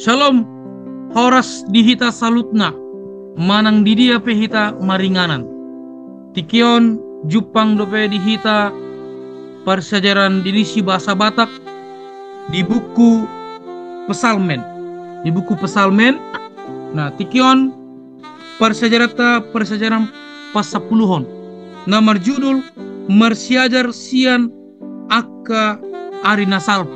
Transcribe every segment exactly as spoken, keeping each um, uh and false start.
Shalom, horas di hita saluhutna, manang di dia pe hita maringanan. Tingki on jumpang dope di hita parsiajaran dilisi bahasa Batak di buku Psalmen. Di buku Psalmen, nah, tingki on parsiajaranta parsiajaran pasampuluhon, na marjudul Marsiajar Sian Angka Ari na Salpu.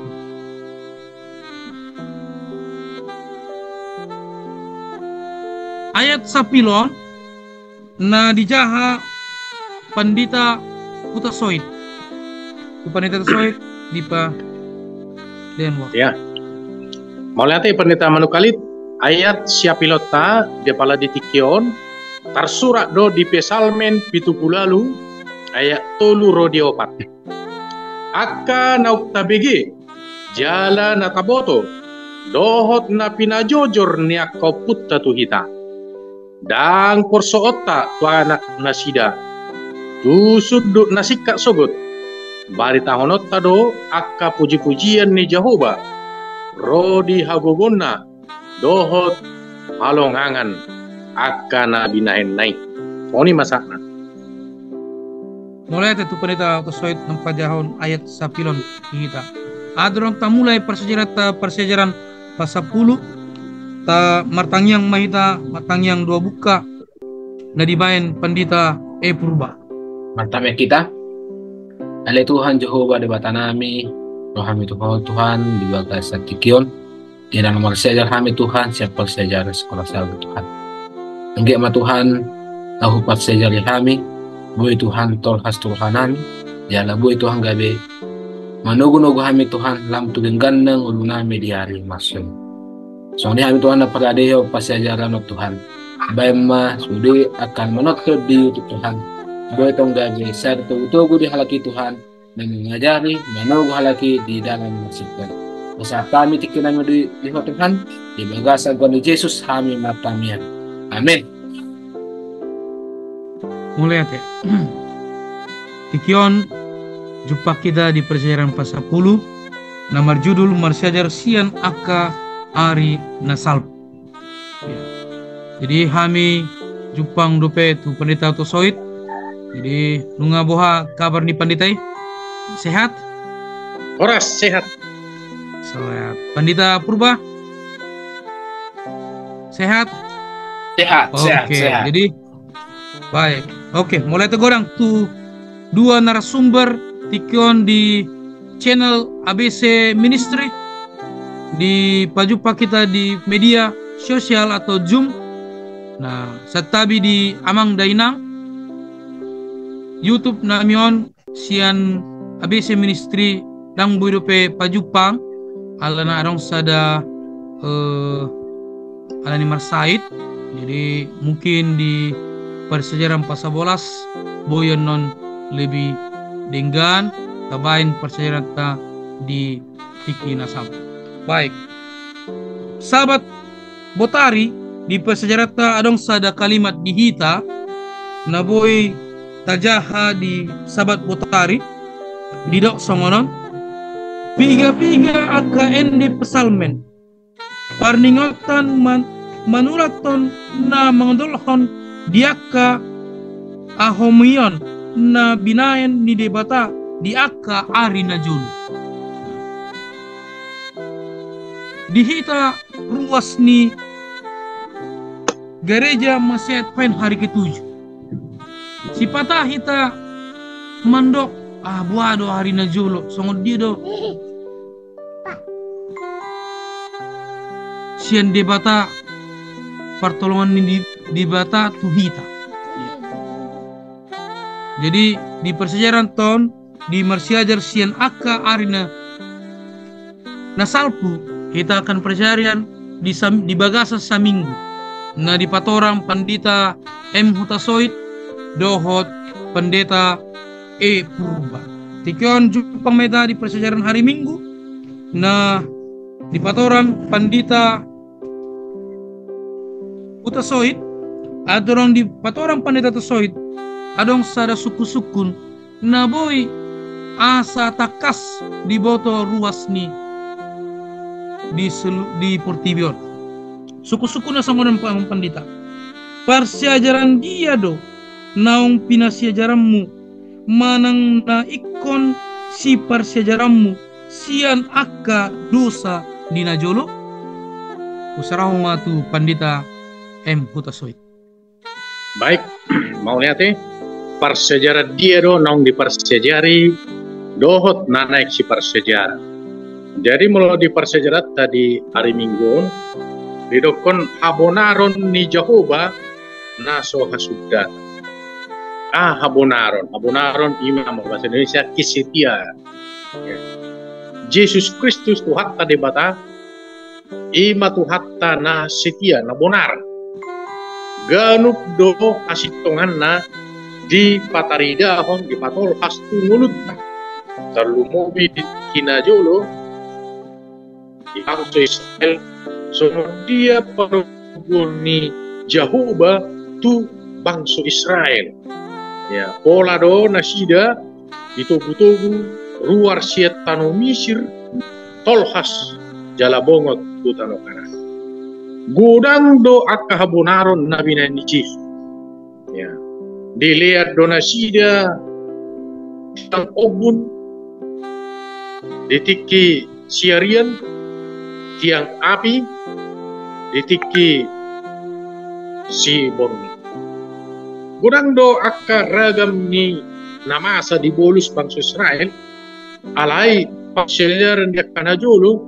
Ayat sapilon na dijaha Pandita Hutasoit. Tu Pandita Hutasoit, dipa-, den waktu. Ya. Mauliate Pandita Manukalit, ayat siapilonta di apala di tingki on, tarsurat do di Psalmen pitu pulu ualu, ayat tolu ro di opat. Angka naung tabege, jala na taboto, dohot na pinajojor ni angka ompunta tu hita. Ndang porsoonta tu anak nasida, tu sundut na singkat sogot, baritahononta do angka pujipujian ni Jahowa, ro di hagogoonna, dohot halongangan angka na binahenna i. Songon i ma sahatna. Mauliate tu Pandita Hutasoit naung pajahahon ayat sapilon di hita. Andorang tamulai parsiajaranta parsiajaran pasampulu, ta martangiang ma hita, martangiang dua bukka na dibaen Pandita E Purba. Martangiang hita. Ale Tuhan Jahowa Debatanami, rohami Tuhan, Tuhan, di bagasan tingki on. Di na marsiajar hami Tuhan, sian parsiajaran Sikola Sabat Tuhan. Anggiat ma Tuhan, na huparsiajari hami, boi Tuhan tolhas tu rohanami, jala boi Tuhan gabe manogunogu hami Tuhan, lam tu denggan nang ngolunami di ari masuk. Songon i hami Tuhan na paradehon parsiajaran on Tuhan. Baen ma sude angka na manonton di YouTube Tuhan. Boi Tuhan gabe sada togutogu di halak i Tuhan, na mangajari, manogu halak i di dalan na singkop. Pasahat hami tingki nami di, di Ho Tuhan, di bagasan goar ni Jesus hami martangiang. Amin. Mauliate. Tingki on, jumpang hita di parsiajaran pasampulu, na marjudul Marsiajar Sian Angka Ari na Salpu. Ya. Jadi hami jumpang dope tu Pandita Hutasoit. Jadi nunga boha kabar ni Pandita i? Sehat? Horas, sehat. Sehat. Pandita Purba? Sehat? Sehat, sehat, sehat. Oke, jadi baik. Oke, mauliate godang tu dua narasumber tingki on di channel A B C Ministry, dipajumpa hita di media sosial atau Zoom. Nah, santabi di amang dainang, YouTube nami on sian A B C Ministry, ndang boi dope pajumpang, alana adong sada, eh, alani marsahit. Jadi mungkin di parsiajaran pasabolas boi annon lebih denggan tabaen parsiajaranta di tingki na salpu. Baik. Sabat Botari, di parsiajaranta adong sada kalimat di hita na boi tajaha di Sabat Botari, didok songon on: Piga-piga angka ende psalmen, parningotan man-, manurathon na mangondolhon di angka hahomion na binaen ni Debata di angka ari na jolo. Di hita ruas ni Gereja Messiah Advent Hari Ketujuh, sipata hita mandok, ah, boha do ari na jolo, songon dia do sian Debata, partolongan ni Di-, Debata tu hita. Jadi di parsiajaranta on, di Marsiajar Sian Angka Ari na, na Salpu, hita akan parsiajaran di sam-, di bagasan saminggu, na dipatorang Pandita M Hutasoit dohot Pandita E Purba. Tingki on jumpang ma hita di parsiajaran hari Minggu, na dipatorang Pandita Hutasoit. Andorang dipatorang Pandita Hutasoit, adong sada sungkunsungkun na boi asa tangkas diboto ruas ni di selu-, di portibi on. Sungkun-sungkunna songon on, Amang Pandita. Parsiajaran dia do naung pinasiajaranmu manang na ingkon siparsiajaranmu sian angka dosa di na jolo? Husarahon ma tu Pandita M Hutasoit. Baik, mauliate. Parsiajaran dia do naung diparsiajari dohot na naeng siparsiajaran. Jadi molo di parsiajaranta di ari Minggu on, didokkon habonaron ni Jahowa na so hasundatan. Ah, habonaron, habonaron ima molo bahasa Indonesia kesetiaan. Ya. Jesus Kristus Tuhanta Debata, ima Tuhanta na setia, na bonar. Ganup do hasintonganna dipataridahon, dipatolhas tu ngolunta. Tarlumobi di tingki na jolo, di bangso Israel, songon dia panoguron ni Jahowa tu bangso Israel. Ya, pola do nasida ditogu-togu ruar sian tano Misir, tolhas jala bongot tu tano Kanaan. Godang do angka habonaron na binahen ni Jesus. Ya. Dilean do nasida tiang ombun di tingki siarian, tiang api di tingki siborngin. Godang do angka ragam ni na masa dibolus bangso Israel, alai parsiajaran di angka na jolo,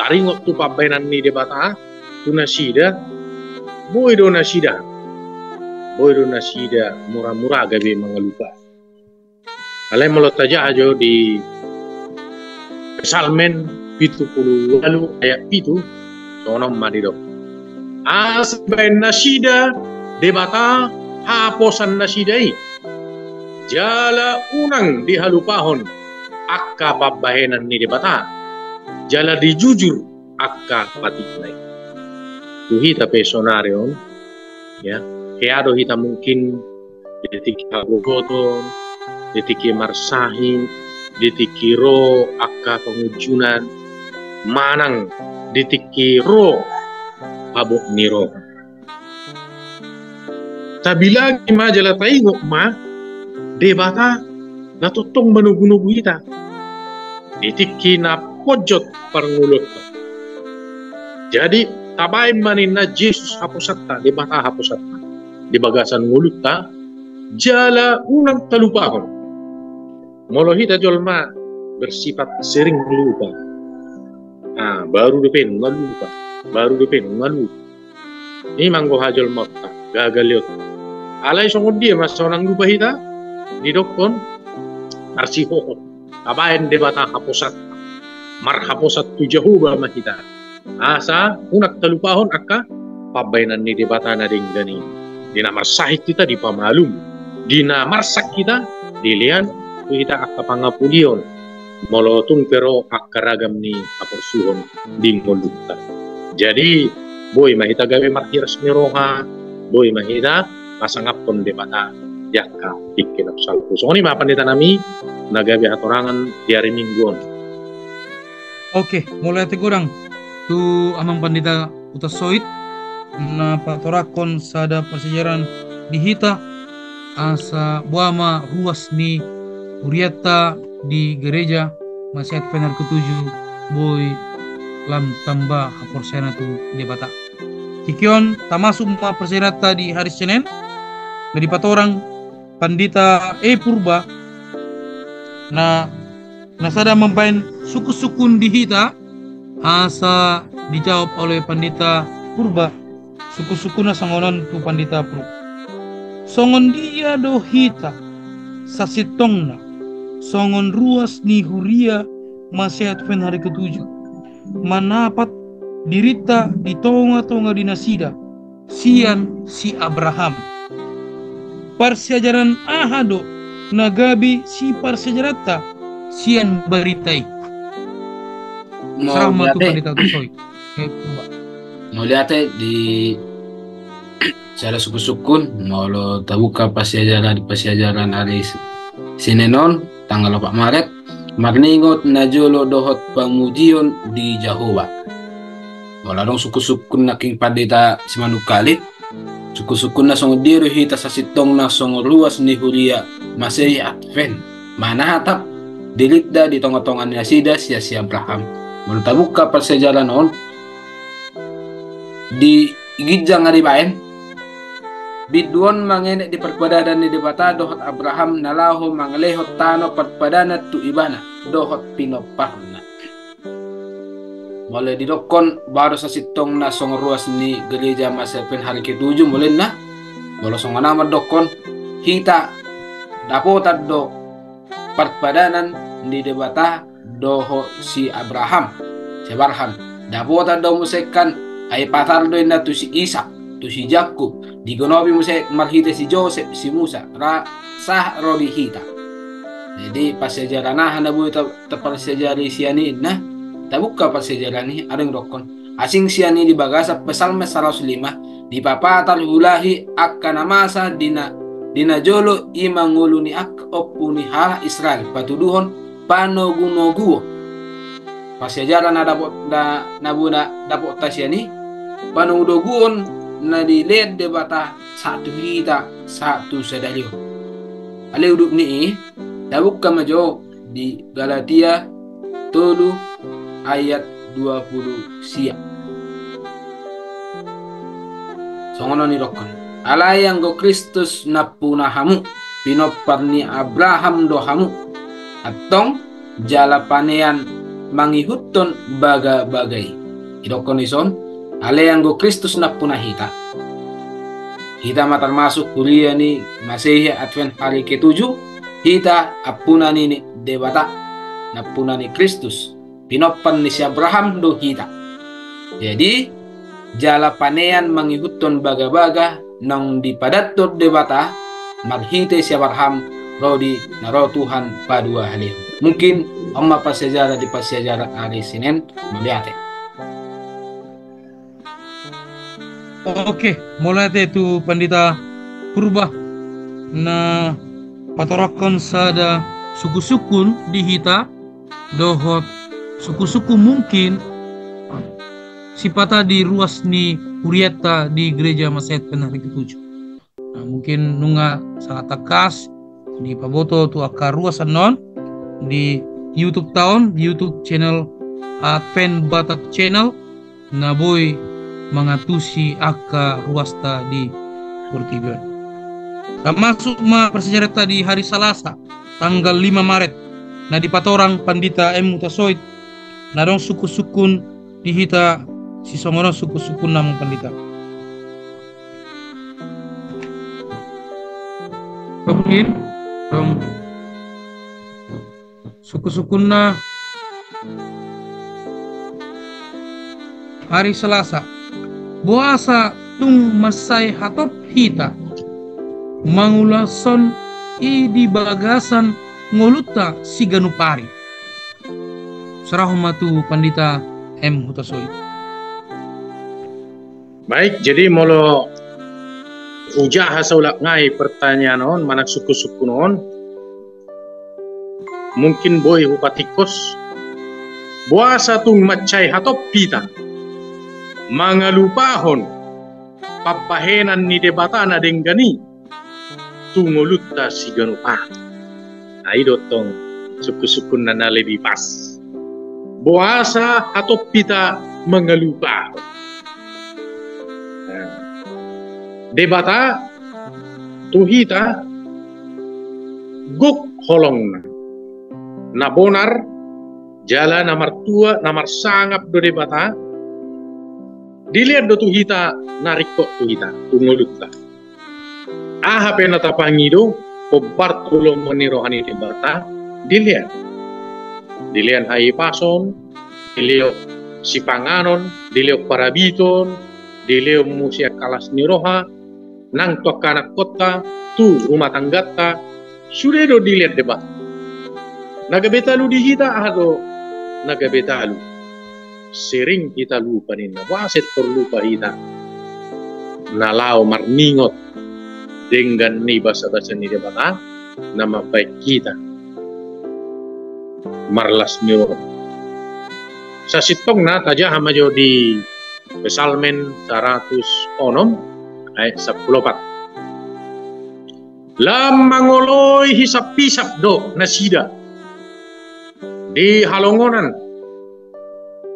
taringot tu pambahenan ni Debata tu nasida, boi do nasida, boi do nasida mura-mura gabe mangalupa. Alai molo tajaha jo di Psalmen pitu pulu ualu ayat pitu, songon on ma didok. Asa dibahen nasida Debata haposan nasida i, jala unang dihalupahon angka pambahenan ni Debata, jala dijujur angka patikna i. Tu hita pe saonari on, ya, hea do hita mungkin di tingki hagogoton, di tingki marsahit, di tingki ro angka pangunjunan, manang di tingki ro habot ni roha. Tabilangi ma jala taingot ma Debata na tongtong manogu-nogu hita di tingki na ponjot parngoluonta. Jadi tabahen ma ninna Jesus haposanta, Debata haposanta di bagasan ngolunta, jala unang talupahon. Molo hita jolma bersifat sering lupa. Ah, baru dope nunga lupa, baru dope nunga lupa. I ma anggo hajolmaonta, gagal i on. Alai songon dia ma so unang lupa hita? Didokkon marsihohot, tabahen Debata haposanta. Marhaposan tu Jahowa ma hita, asa unang talupahon angka pambahenan ni Debata na denggan i. Di na marsahit hita dipamalum, di na marsak hita dilean tu hita angka pangapulion. Molo tung pe ro angka ragam ni haporsuhon di ngolunta. Jadi boi ma hita gabe marhiras ni roha, boi ma hita pasangaphon Debata di angka tingki na salpu. Songon i ma pandita nami na gabe hatorangan di ari Minggu on. Oke, mauliate godang tu Amang Pandita Hutasoit na patorangkon sada parsiajaran di hita, asa boha ma ruas ni hurianta di gereja Mahasiswa Advent Hari Ketujuh boi lam tamba haporseaonna tu Debata. Tingki on tamasuk ma parsiajaranta di hari Senin na dipatorang Pandita E Purba, na na sada mambahen sungkun-sungkun di hita, asa dijawab oleh Pandita Purba. Sungkun-sungkunna songon on tu Pandita Purba. Songon dia do hita sasintongna songon ruas ni huria Mahasiswa Advent Hari Ketujuh, manapat dirinta di tonga-tonga ni nasida sian si Abraham? Parsiajaran aha do na gabe siparsiajaranta sian barita i? Serah ma tu Mauliate. Pandita Hutasoit. Eh, coba. Mauliate di sada sungkun-sungkun, molo tabuka parsiajaran, parsiajaran ari Senin on, tanggal opat Maret. Marningot na jolo dohot pamujion di Jahowa. Molo adong sungkun-sungkun nangkin pandita Simanungkalit, sungkun-sungkunna songon dia do hita sasintongna songon ruas ni huria Masehi Advent manatap diritna di tonga-tonga ni nasida sian si Abraham. Molo tabuka parsiajaran on di ginjang na dibaen, bindu on mangenek di parpadanan ni Debata dohot Abraham na laho mangalehon tano parpadanan tu ibana dohot pinomparna. Molo didokkon baru sasintongna songon ruas ni gereja Masehi Advent hari ketujuh molo inna. Molo songon ahu mandokkon, hita dapotan do parpadanan ni Debata dohot si Abraham, si Abraham. Dapotan do muse kan, ai patar do inna tu si Isak, tu si Jakub, digonopi muse marhite si Josep, si Musa, ra sahat ro di hita. Jadi parsiajaran aha na boi ta-, taparsiajari sian i inna, tabuka parsiajaran i, adong dokkon. Asing sian i di bagasan Psalmen saratus lima, dipapatar ulahi angka na masa di na, di na jolo i mangolu ni angka ompu ni halak Israel, patuduhon panogunoguon. Parsiajaran na dapot, na, na boi dapotta sian i, panogunoguon na dilehon Debata sahat tu hita, sahat tu sadari on. Alai udup ni i, tabuka ma jo di Galatia tolu ayat dua pulu sia. Songon on didokkon. Alai anggo Kristus nampuna hamu, pinompar ni Abraham do hamu. Antong jala panean mangihuthon bagabaga i. Didokkon dison, alai anggo Kristus nampuna hita. Hita ma termasuk huria ni Masehi Advent hari ketujuh, hita ampuna ni Debata, nampuna ni Kristus, pinompar ni si Abraham do hita. Jadi, jala panean mangihuthon bagabaga naung dipadanhon Debata marhite si Abraham ro di na ro Tuhan paduahalehon. Mungkin on ma parsiajaran di parsiajaran ari Senin, mauliate. Oke, mauliate tu Pandita Purba na patorangkon sada sungkun-sungkun di hita dohot sungkun-sungkun mungkin sipata di ruas ni hurianta di Gereja Masehi Advent hari ketujuh. Nah, mungkin nunga sangat tangkas dipaboto tu angka ruas annon di YouTube ta on, YouTube channel Advent Batak Channel, na boi mangantusi angka ruasta di portibi on. Tamasuk ma parsiajaranta di hari Salasa, tanggal lima Maret, na dipatorang Pandita M Hutasoit, na adong sungkun-sungkun di hita, sisongon on sungkun-sungkunna, Amang Pandita. Oke, adong sungkun-sungkunna hari Salasa. Boasa tung mansai hatop hita mangulashon i di bagasan ngolunta siganup ari? Serahon ma tu Pandita M Hutasoit. Baik, jadi molo hujaha saulak nai pertanyaan on, manang sungkun-sungkun on, mungkin boi hupatingkos, boasa tung mansai hatop hita mangalupahon pambahenan ni Debata na denggan i tu ngolunta siganup ari. Nah, i do tong sungkun-sungkunna na lebih pas. Boasa hatop hita mangalupahon. Nah, Debata tu hita gok holongna. Na bonar, jala na martua, na marsangap do Debata. Dilehon do tu hita na ringkot tu hita, tu ngolunta. Aha pe na tapangido, hombar tu lomo ni roha ni Debata, dilehon. Dilehon hahipason, dilehon sipanganon, dilehon parabiton, dilehon muse angka las ni roha, nang tu angka anakkonta, tu rumah tangganta, sude do dilehon Debata. Na gabe talu di hita, aha do na gabe talu? Sering hita lupa ninna, boasa tor lupa hita na laho marningot denggan ni basa-basa ni Debata na mambahen hita marlas ni roha. Sasintongna tajaha ma jo di Psalmen saratus onom ayat sampulu opat. Lam mangoloi hisap-hisap do nasida di halongonan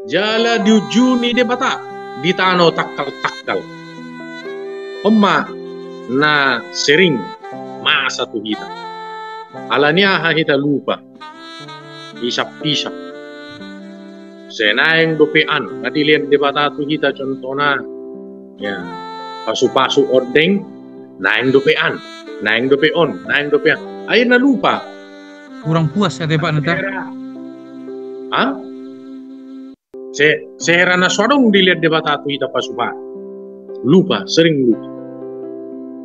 jala di unju ni Debata di tano tangkal-tangkal. On ma na sering masa tu hita. Alani aha hita lupa hisap-hisap? Sai naeng dope an, nga dilehon Debata tu hita contohna, ya, pasu-pasu ondeng, naeng dope an, naeng dope on, naeng dope an. Ai na lupa. Kurang puas ya Debata. Ha? Sai hera na so adong dilehon Debata tu hita pasu-pasu. Lupa, sering lupa.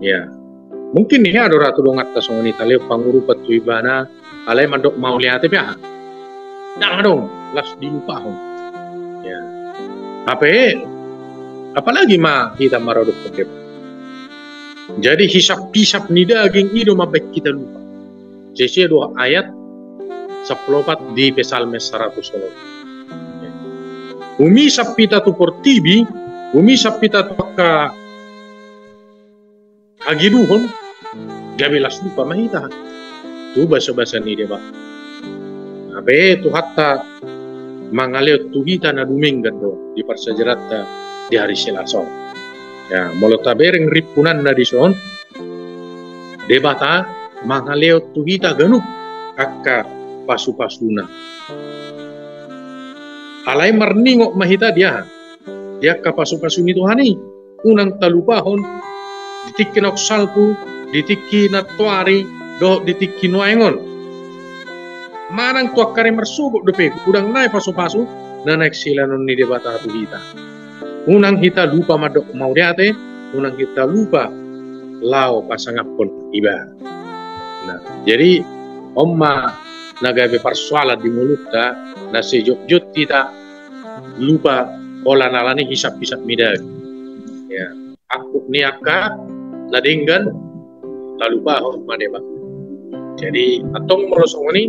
Ya. Mungkin hea do ra tu donganta songon i, talehon pangurupan tu ibana, alai mandok mauliate pe aha? Ndang adong, las dilupahon. Ya. Hape, apalagi ma hita maradophon Debata. Jadi hisap-hisap ni daging i do mambahen hita lupa. Sese do ayat sampulu opat di Psalmen saratus onom. Umisap hita tu portibi, umisap hita tu angka hagiduhon, gabe las lupa ma hita tu basa-basa ni Debata. Hape Tuhanta mangalehon tu hita na dumenggan do di parsiajaranta di ari Selasa on. Ya, molo tabereng rimpunanna dison, Debata mangalehon tu hita ganup angka pasu-pasuna. Alai marningot ma hita di aha? Di angka pasu-pasu ni Tuhan i. Unang talupahon di tingki na salpu, di tingki na toari, dohot di tingki nuaeng on. Manang tu angka ari marsogot dope, godang nai pasu-pasu na naeng silehonon ni Debata tu hita. Unang hita lupa mandok mauliate, unang hita lupa laho pasangaphon ibana. Nah, jadi on ma na gabe parsoalan di ngolunta, na sai jotjot hita lupa holan alani hisap-hisap ni daging. Ya, angkup ni angka na denggan talupahon ma Debata. Jadi antong molo songon i,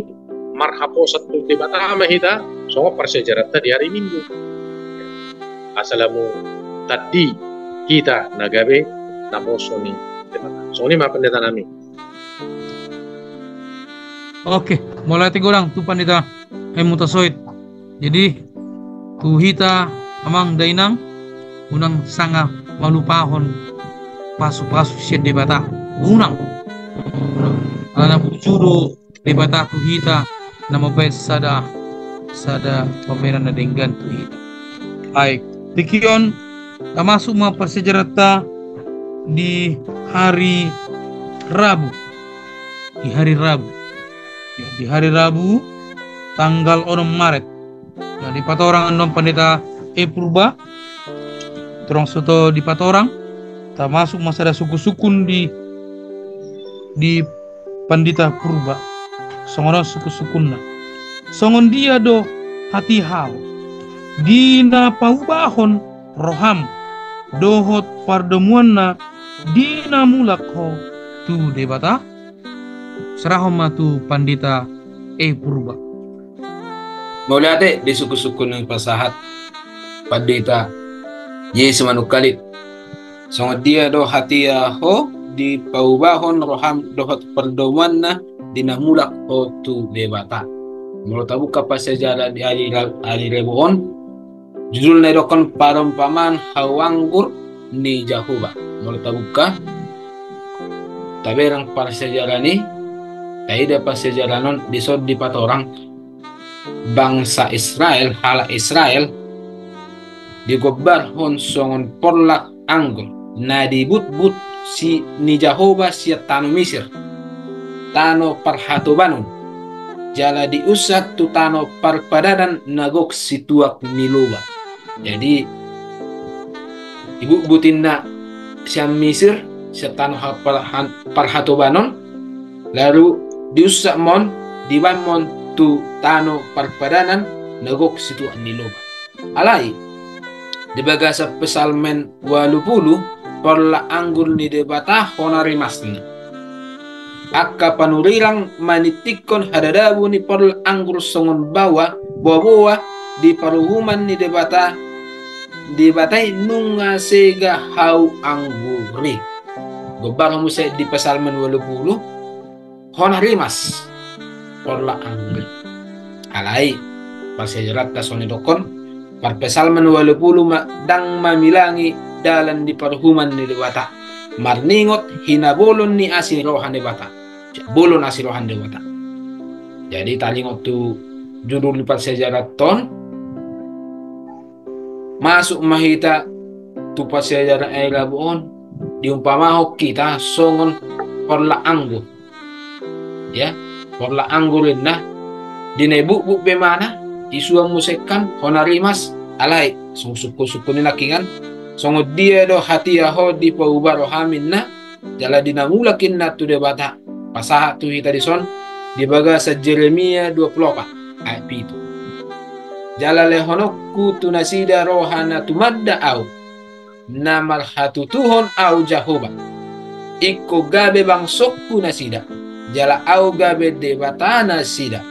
marhaposan tu Debata ma hita songon parsiajaranta di ari Minggu. Asa lam tandi hita na gabe naposo ni Debata. Songon i ma pandita nami. Oke, mauliate godang tu pandita Hemut Tasoit. Jadi tu hita amang dainang, unang sanga malupahon pasu-pasu sian Debata. Unang. Alana unju do Debata tu hita na mambahen sada, sada pambahenan na denggan tu hita. Baik, tingki on tamasuk ma parsiajaranta di hari Rabu. Di hari Rabu. Ya, di hari Rabu tanggal onom Maret. Nah, dipatorang annon Pandita E Purba. Torang soto dipatorang. Tamasuk ma sada sungkun-sungkun di, di Pandita Purba. Songon on sungkun-sungkunna. Songon dia do hatiha ho di na paubahon roham dohot pardomuanna di na mulak ho tu Debata? Serahon ma tu Pandita E Purba. Mauliate di sungkun-sungkun na pasahat Pandita J S Manungkalit. Songon dia do hatiha ho di paubahon roham dohot pardomuanna di na mulak ho tu Debata? Molo tabuka parsiajaran di ari Ra-, ari Rabu on, judulna idokhon Parompamaan Hau Anggur ni Jahowa. Molo tabuka, tabereng parsiajaran i, taida parsiajaran on, dison dipatorang bangsa Israel, halak Israel, digombarhon songon porlak anggur na dibutbut si, ni Jahowa sian tano Misir, tano parhatobanon, jala diunsat tu tano parpadanan na gok situak ni loba. Jadi, dibutbut ninna sian Misir, sian tano ha-, parha-, parhatobanon, lalu diunsat ma on, dibaen ma on tu tano parpadanan na gok situak ni loba. Alai, di bagasan Psalmen ualu pulu, porlak anggur ni Debata hona rimasna. Angka panurirang manitikkon hadadabu ni porlak anggur songon baoa, boaboa di paruhuman ni Debata, Debata i nunga sega hau anggur i. Gombar muse di Psalmen ualu pulu, hona rimas porlak anggur i. Alai parsiajaranta songon i dokkon, par Psalmen ualu pulu ma ndang mamilangi dalan di paruhuman ni Debata, marningot hinabolon ni asi roha ni Debata. Bolon asi roha ni Debata. Jadi taringot tu judul ni parsiajaranta on, masuk ma hita tu parsiajaran ari Rabu on, diumpamahon hita songon porlak anggur. Ya, porlak anggur inna, di na ibukbuk be mana, isuan muse kan, hona rimas, alai songon sungkun-sungkun ni nangkiningan, songon dia do hatiha ho dipauba roham inna, jala di na mulak inna tu Debata. Pasahat tu hita dison di bagasan Jeremia dua pulu opat ayat pitu. Jala lehononku tu nasida roha na tumanda ahu, na marhatutuhon ahu Jahowa. Ingkon gabe bangsongku nasida, jala ahu gabe Debata nasida.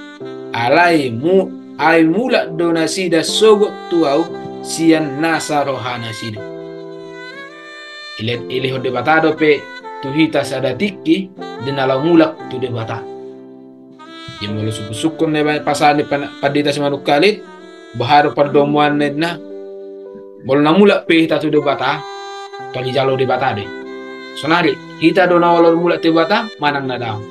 Alai mu, ai mulak do nasida sogot tu ahu sian nasa roha nasida. Ile-, ilehon Debata dope tu hita sada tingki di na laho mulak tu Debata. Jadi molo sungkun-sungkun na pasahat ni pan-, pandita Simanungkalit, boha do pardomuanna inna, molo na mulak pe hita tu Debata, tong dijalo Debata do i. Sonari, hita do na olo mulak tu Debata, manang na daong.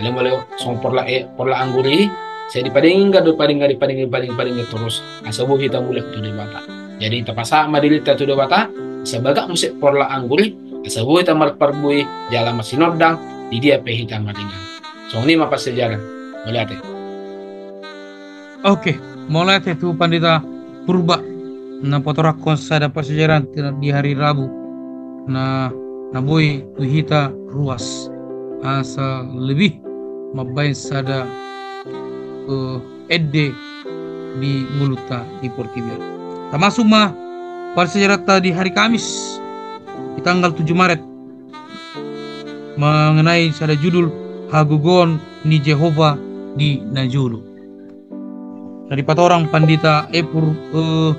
Alai molo songon porlak, eh, porlak anggur i, sai dipadenggan do, padenggan, dipadenggan, padenggan, padenggan torus. Asa boi hita mulak tu Debata. Jadi tapasahat ma dirinta tu Debata, asa bagak muse porlak anggur i, asa boi hita marparbue, jala marsinondang, di dia pe hita maringan. Songon i ma parsiajaran. Mauliate. Oke, mauliate tu Pandita Purba na patorangkon sada parsiajaran di hari Rabu. Na, na boi tu hita ruas asa lebih mambaen sada, eh, ende di ngolunta di portibi on. Tamasuk ma parsiajaranta di hari Kamis di tanggal tujuh Maret mengenai sada judul Hagogoon ni Jahowa di najolo. Na dipatorang Pandita Epur, eh,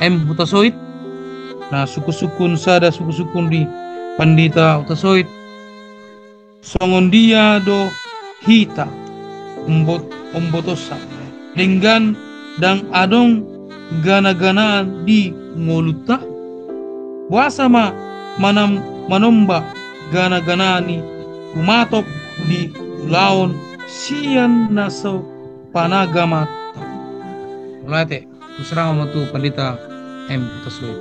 M Hutasoit. Na sungkun-sungkun sada sungkun-sungkun di Pandita Hutasoit. Songon dia do hita ombot-, ombotosna denggan ndang adong gana-ganaan di ngolunta? Boasa ma manam-, manomba gana-ganaan i humatop di ulaon sian na so panagamanta? Mauliate. Husarahon ma tu Pandita M Hutasoit.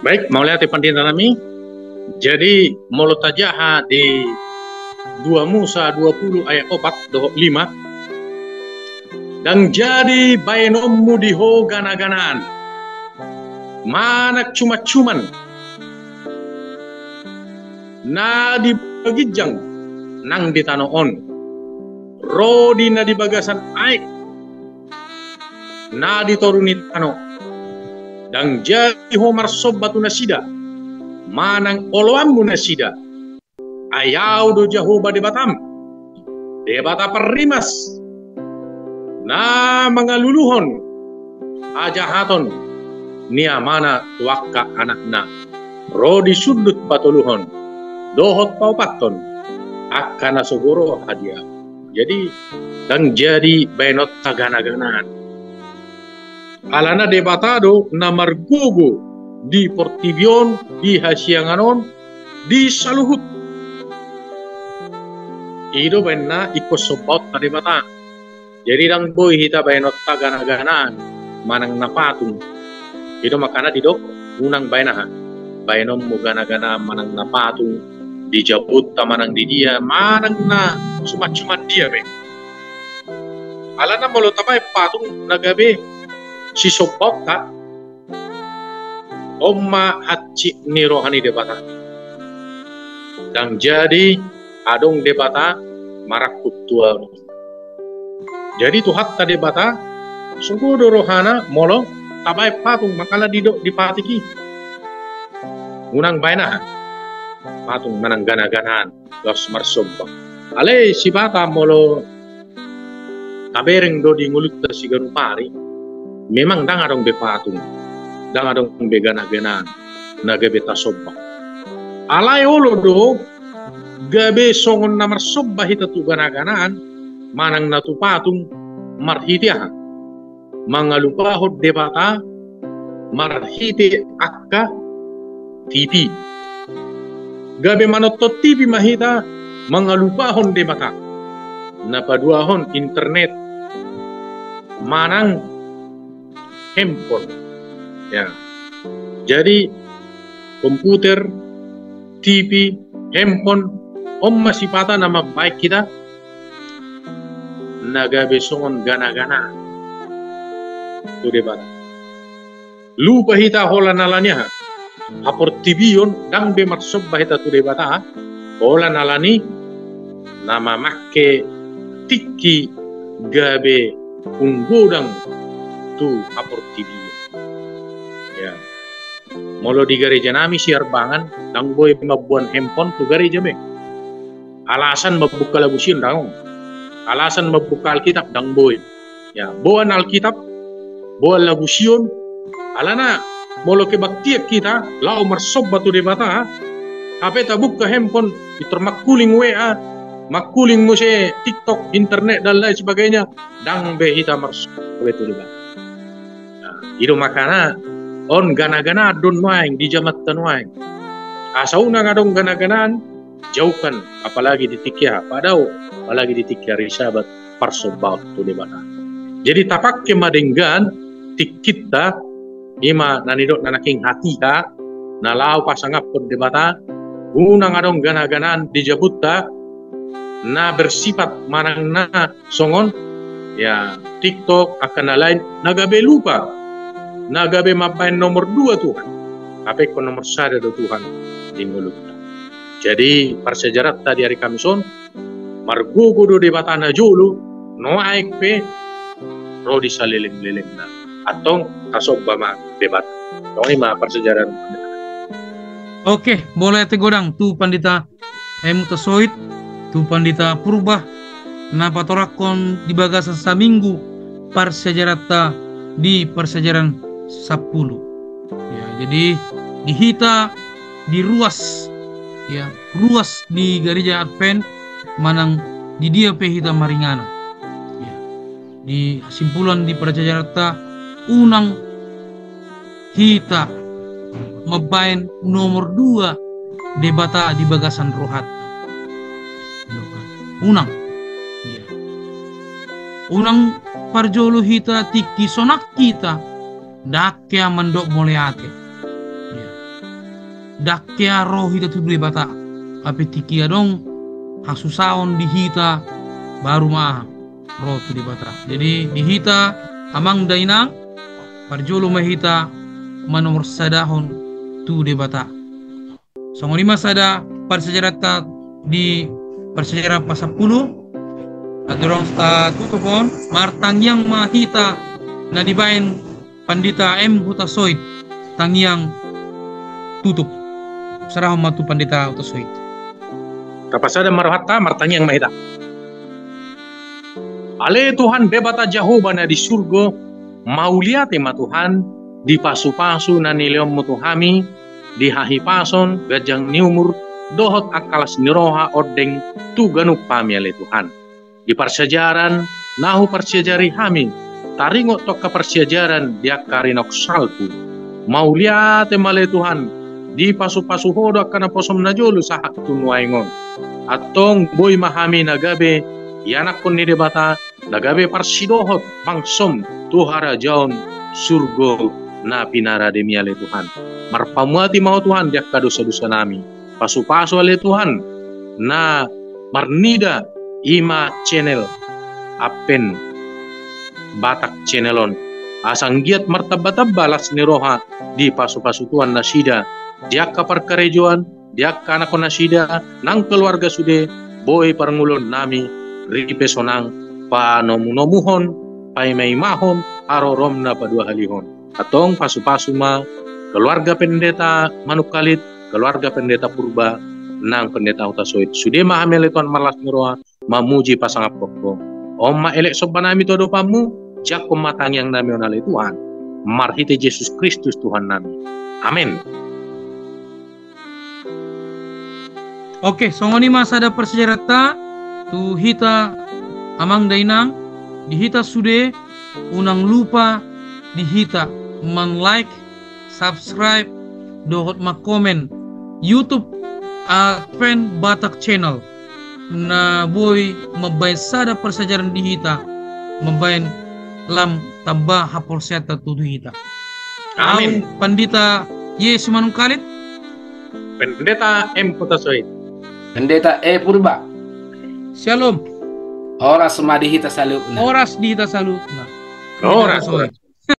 Baik, mauliate pandita nami. Jadi molo tajaha di dua Musa dua pulu ayat opat dohot lima, ndang jadi baenonmu di ho gana-ganaan manang cuman-cuman na di ginjang nang di tano on, ro di na di bagasan aek na di toru ni tano. Ndang jadi ho marsomba tu nasida manang oloanmu nasida. Ai Ahu do Jahowa Debatam, Debata parrimas, na mangaluluhon hajahaton ni amana tu angka anakna, ro di sundut patoluhon dohot paopathon angka na so goroha di Ahu. Jadi, ndang jadi baenonta gana-ganaan. Alana Debata do na margogo di portibi on, di hasiangan on, di saluhut. I do baenna ingkon sombaonta Debata. Jadi ndang boi hita baenonta gana-ganaan manang na patung. I do makana didok, unang baen aha? Baenonmu gana-ganaan manang na patung, di jabunta manang di dia, manang na suman-suman dia pe. Alana molo tabaen patung na gabe sisombaonta, on ma hansit ni roha ni Debata. Ndang jadi adong Debata marangkup tu ahu. Jadi Tuhanta Debata, sogo do rohana molo tabaen patung, makana didok di patik i, unang baen aha? Patung manang gana-ganaan laos marsomba. Alai sipata molo tabereng do di ngolunta siganup ari, memang ndang adong be patung, ndang adong be gana-ganaan na gabe tasomba. Alai olo do gabe songon na marsomba hita tu gana-ganaan manang na tu patung, marhite aha? Mangalupahon Debata marhite angka T V. Gabe manonton T V ma hita mangalupahon Debata. Na paduahon internet manang handphone. Ya. Jadi komputer, T V, handphone, on ma sipata na mambahen hita na gabe songon gana-ganaan tu Debata. Lupa hita holan alani aha? Haportibion, ndang be marsomba hita tu Debata holan alani na mamangke tingki gabe umgodang tu haportibion. Ya. Molo di gareja nami Siharbangan, ndang boi mamboan handphone tu gareja be. Alasan mambuka lagu sion ndang on. Alasan mambuka Alkitab ndang boi. Ya, boan Alkitab, boan lagu sion, alana molo kebaktian hita, laho marsomba tu Debata, hape tabuka handphone, pintor mangkuling W A, mangkuling muse TikTok, internet, dan lain sebagainya, ndang be hita marsomba tu Debata. Nah, i do makana on gana-ganaan do nuaeng di jamanta nuaeng. Asa unang adong gana-ganaan, jauhkan, apalagi di tingki aha, padao, apalagi di tingki ari Sabat, parsombaon tu Debata. Jadi tapangke ma denggan tingkinta, i ma na nidok na nangkin hatiha, na laho pasangaphon Debata, unang adong gana-ganaan di jabunta, na bersifat manang na songon, ya, TikTok, angka na lain, na gabe lupa, na gabe mambahen nomor dua Tuhan, hape ingkon nomor sada do Tuhan di ngolunta. Jadi parsiajaranta di ari Kamis on, margogo do Debata na jolo, nuaeng pe ro di saleleng-lelengna. Antong tasomba ma Debata. Songon i ma parsiajaran. Oke, mauliate godang tu Pandita M Hutasoit, tu Pandita Purba, na patorangkon di bagasan saminggu parsiajaranta di parsiajaran sampulu. Ya, jadi di hita di ruas, ya, ruas di gareja Advent manang di dia pe hita maringanan. Ya. Di hasimpulan di parsiajaranta, unang hita mambahen nomor dua Debata di bagasan rohanta. Unang. Iya. Unang parjolo hita tingki sonang hita, ndang hea mandok mauliate. Iya. Ndang hea ro hita tu Debata. Hape tingki adong hasusaon di hita, baru ma aha, ro tu Debata. Jadi di hita amang dainang, parjolo ma hita manomorsadahon tu Debata. Songon i ma sada parsiajaranta di parsiajaran pasampulu. Andorang tatutup on, martangiang ma hita na dibahen Pandita M Hutasoit, tangiang tutup. Serahon ma tu Pandita Hutasoit. Tapasada ma rohanta, martangiang ma hita. Ale Tuhan Debata Jahowa na di surgo, mauliate ma Tuhan, di pasupasu na nilehonmu tu hami, di hahipason, ganjang ni umur, dohot angka las ni roha ondeng tu ganup hami ale Tuhan. Di parsiajaran na huparsiajari hami, taringot tu angka parsiajaran di angka ari naung salpu. Mauliate ma ale Tuhan, dipasupasu Ho do angka naposom na jolo sahat tu nuaeng on. Antong boi ma hami na gabe ianakhon ni Debata, na gabe parsidohot bangsom tu harajaon surgo na pinarademi ale Tuhan. Marpamuati ma Ho Tuhan di angka dosa-dosa nami. Pasupasu ale Tuhan, na marnida i ma channel Advent Batak Channel on. Asa anggiat martamba-tamba las ni roha, dipasupasu Tuhan nasida di angka parkarejoan, di angka anakhon nasida, nang keluarga sude, boi parngoluon nami, ripe sonang, panomu-nomuhon, paima-imahon, harorom na paduahalihon. Antong pasupasu ma keluarga Pendeta Manungkalit, keluarga Pendeta Purba, nang pendeta Huta Soit. Sude ma hami ale Tuhan marlas ni roha, mamuji pasangaphon Ho. On ma elek somba nami tu adopanMu, jangkon ma tangiang nami on ale Tuhan. Marhite Jesus Kristus Tuhan nami. Amen. Oke, songon i ma sada parsiajaranta tu hita amang dainang, di hita sude, unang lupa di hita man-like, subscribe, dohot mangkomen YouTube Advent Batak Channel. Na boi mambaen sada parsiajaran di hita, mambaen lam tamba haporseaonta tu hita. Amin. Ahu Pandita Ye Simanungkalit. Pendeta M Huta Soit. Pendeta E Purba. Shalom. Horas ma di hita saluhutna. Horas di hita saluhutna. Horas. Pendeta Soit.